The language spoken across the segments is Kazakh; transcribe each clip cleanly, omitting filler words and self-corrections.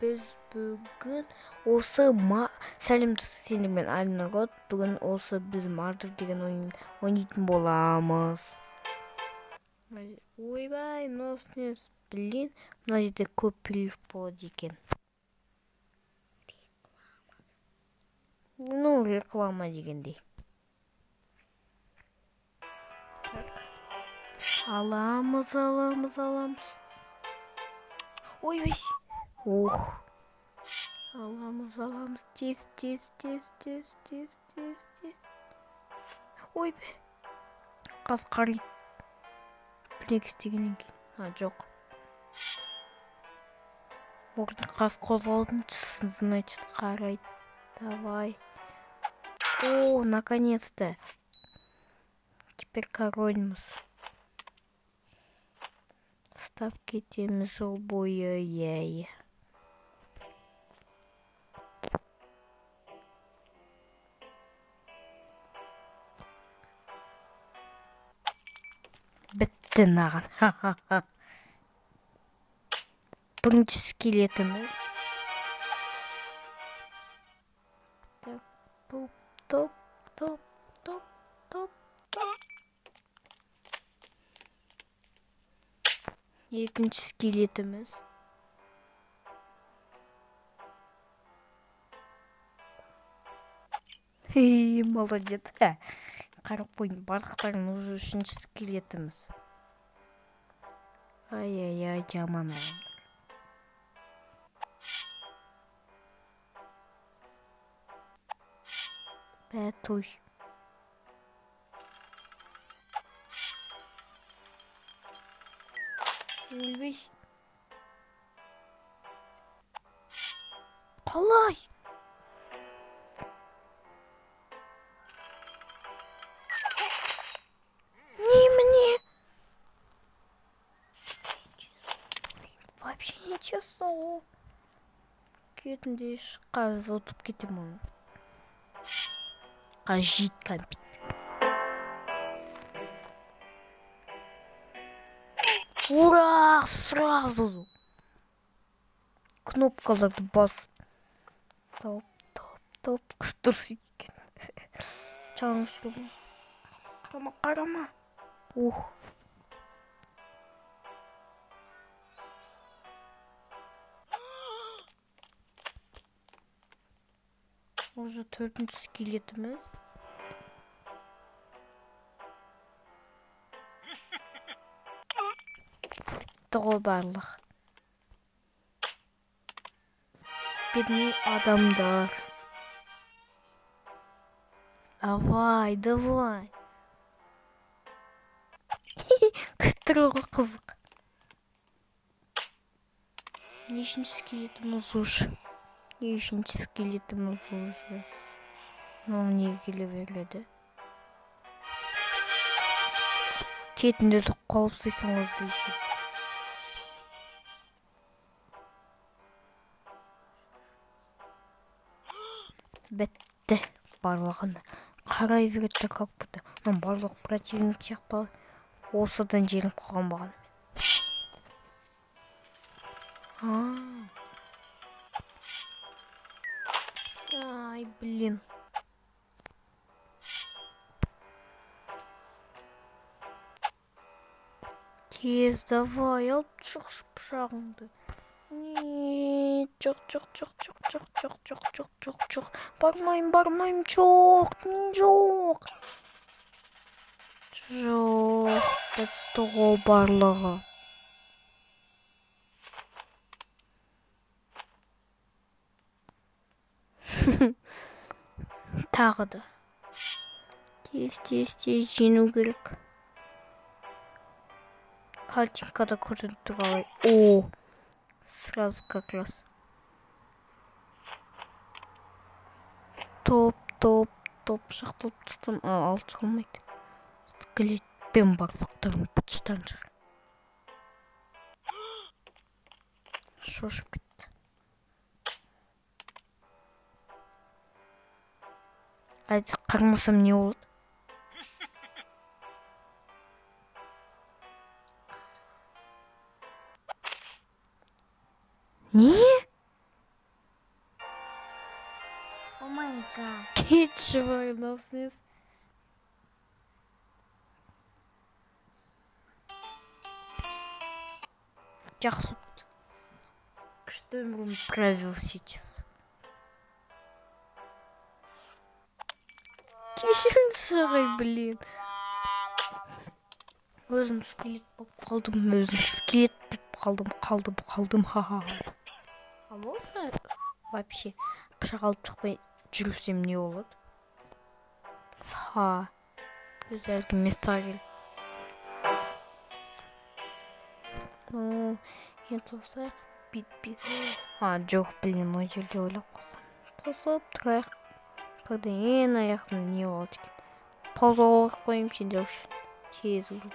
Біз бүгін осы сәлем сендермен Алинагот. Бүгін осы біз Мардер деген ойын ойнайтын боламыз. Ойбай, мынау, блин, мына жерде көп перерыв болады екен. Ну, реклама дегендей. Так. Аламыз, аламыз, аламыз. Ойбай. Ух. Аламыз, аламыз. Тез, тез, тез, тез, тез, тез, тез. Ойбай. Қаз қарайды. Білек істегеннен кейін. А, жоқ. Орды қаз қозғалдым, значит, қарайды. Давай. О, наконец-то. Теперь корольмыз. Ұстап кетеміз жол бойы, иә. Бітті маған. Ха-ха-ха. Бірінші скелетіміз. Так, топ, топ, топ, топ, топ, топ. Екінші скелетіміз. Хей, молодец. Қарап қойдым, барлықтарын уже үшінші скелетіміз. Ай-яй-яй, жаман адамдар. Бә, той. Ойбай. Қалай? Немене? Вообще нечестно. Кетіңдерші, қазір ұтып кетемін оны. Қазір жейді кәмпит. Ура! Сразу! Кнопкаларды басып. Топ, топ, топ. Күшті дұрыс екен. Чалыңызшы. Қарама, қарама. Ух. Уже төртінші скелетіміз. Бітті ғой барлық. Бедный адамдар. Давай, давай. Күттіру ғой қызық. Нешінші скелетіміз уже? Нешінші скелетіміз уже? Мынау неге келе береді? Кетіңдер, қалып тастайсың ғой скелетті. Бітті барлығын. Қарай береді как будто. Мынаның барлығы противник сияқты. Осыдан жеңіп қалған маған. Ай, блин. Тез, давай, алып шықшы пышағыңды. Нет, жоқ, жоқ, жоқ, жоқ, жоқ, жоқ, жоқ, жоқ, жоқ, жоқ. Бармаймын, бармаймын, жоқ, жоқ. Жоқ, бітті ғой барлығы. Тағы да. Тез, тез, тез жеңу керек. Картинкада көрініп тұр қалай. О, сразу как раз. Топ, топ, топ шақталып тұстым. А, алып шыға алмайды. Скелетпен барлықтарын быт-шытан шығар. Шошып кетті. Айт, қармасам не болады? Не? Пока. Кетші, мынаусы. Жақсы. Күшті өмірім провел сейчас. Кешіріңіз, ағай, блин. Өзім скелет болып қалдым, өзім скелет болып қалдым, қалдым, қалдым, ха-ха. А можно вообще пышақ алып шықпай жүрсем не болады? Ха. Өзі әлгі местоға келіп. Ну, енді тосайық, бит. А, жоқ, блин, ол жерде ойлап қалсам. Тосып тұрайық. Когда ең аяғында не болады екен? Пауза қойып қояйын сендер үшін. Тез өлу.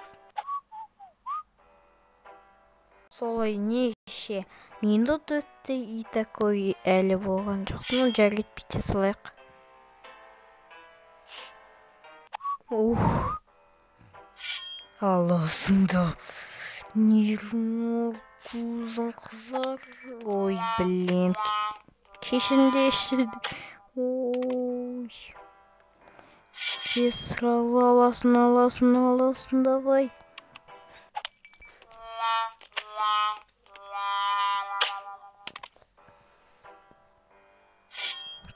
Солай неше минут өтті, и такой әлі болған жоқ. Ну, жарайды, бүйте салайық. Ух. Аласың да. Нервің көзің қызар. Ой, блин. Кешіріңдерші. Ой. Тез сразу аласың, аласың, аласың, давай.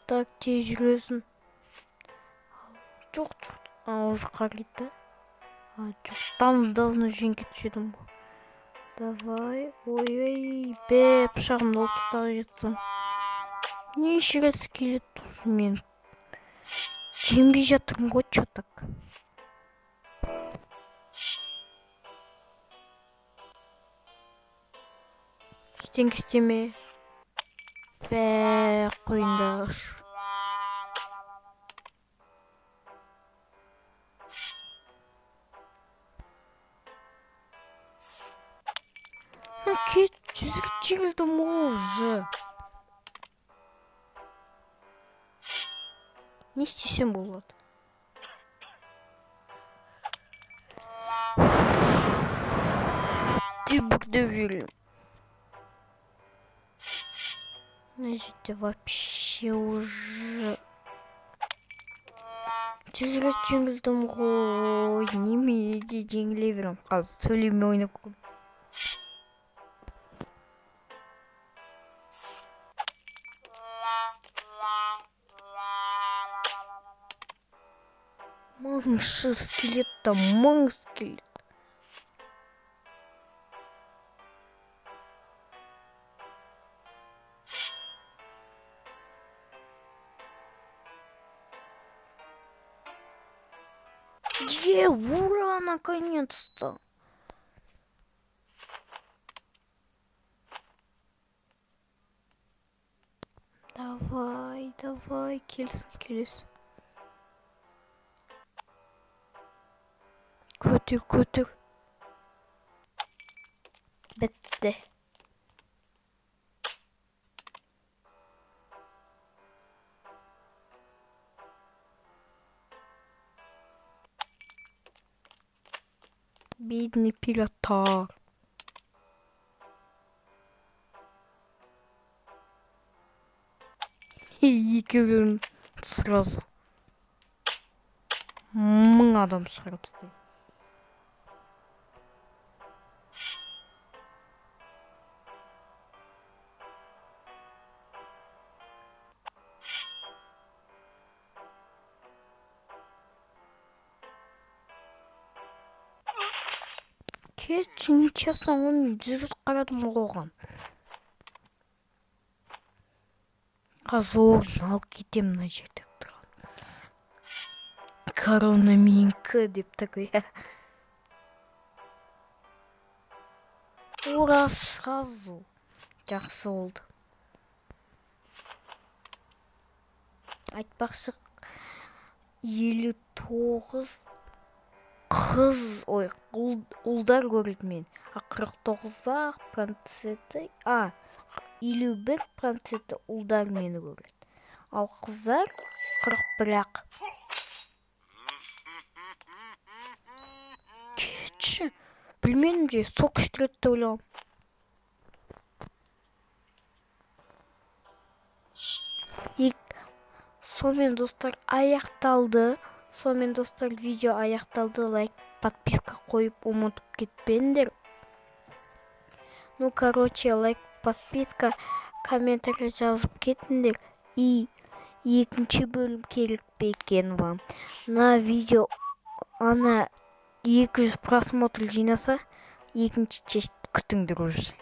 Так, тез жүресің. Жоқ, жоқ. А, уже қарайды, да? А, жоқ. Давно жеңге түседім ғой. Давай. Ой-ой, бе, пышағымды алып тастап жатсам. Неше рет скелет уже мен жеңбей жатырмын ғой, чё так? Ештеңе істеме. Бә, қойыңдаршы. Ну, кет, жүз рет жеңілдім ғой уже. Не істесем болады? Деп жүрмін. Мына жерде вообще уже жүз рет жеңілдім ғой. Немене де жеңіле беремін. Қазір сөйлемей ойнап көремін. Мыңшы скелет та, мың скелет. Е, ура, наконец-то. Давай, давай, келсін, келесін. Көтер, көтер. Бітті. Бедный пираттар. Екеуін сразу мың адам шығарып тастайды. Кетші, нечестно, оны жүз рет қарадым ғой оған. Қазір орын алып кетемін мына жерде тұрған. Корона менікі деп такой. Ура, сразу. Жақсы болды. Айтпақшы, 59 қыз, ой, ұлдар көреді мен. А 49 проценті, а 51 проценті ұлдар мені көреді. Ал қыздар 41-ақ. Кетші, білмедім же, сол күштіреді деп ойлағам. Сонымен, достар, аяқталды. Сонымен, достар, видео аяқталды. Лайк, подписка қойып ұмытып кетпеңдер. Ну, короче, лайк, подписка, комментарий жазып кетіңдер. И екінші бөлім керек пе екен вам? На видео ана 200 просмотр жинаса, екінші часть күтіңдер уже.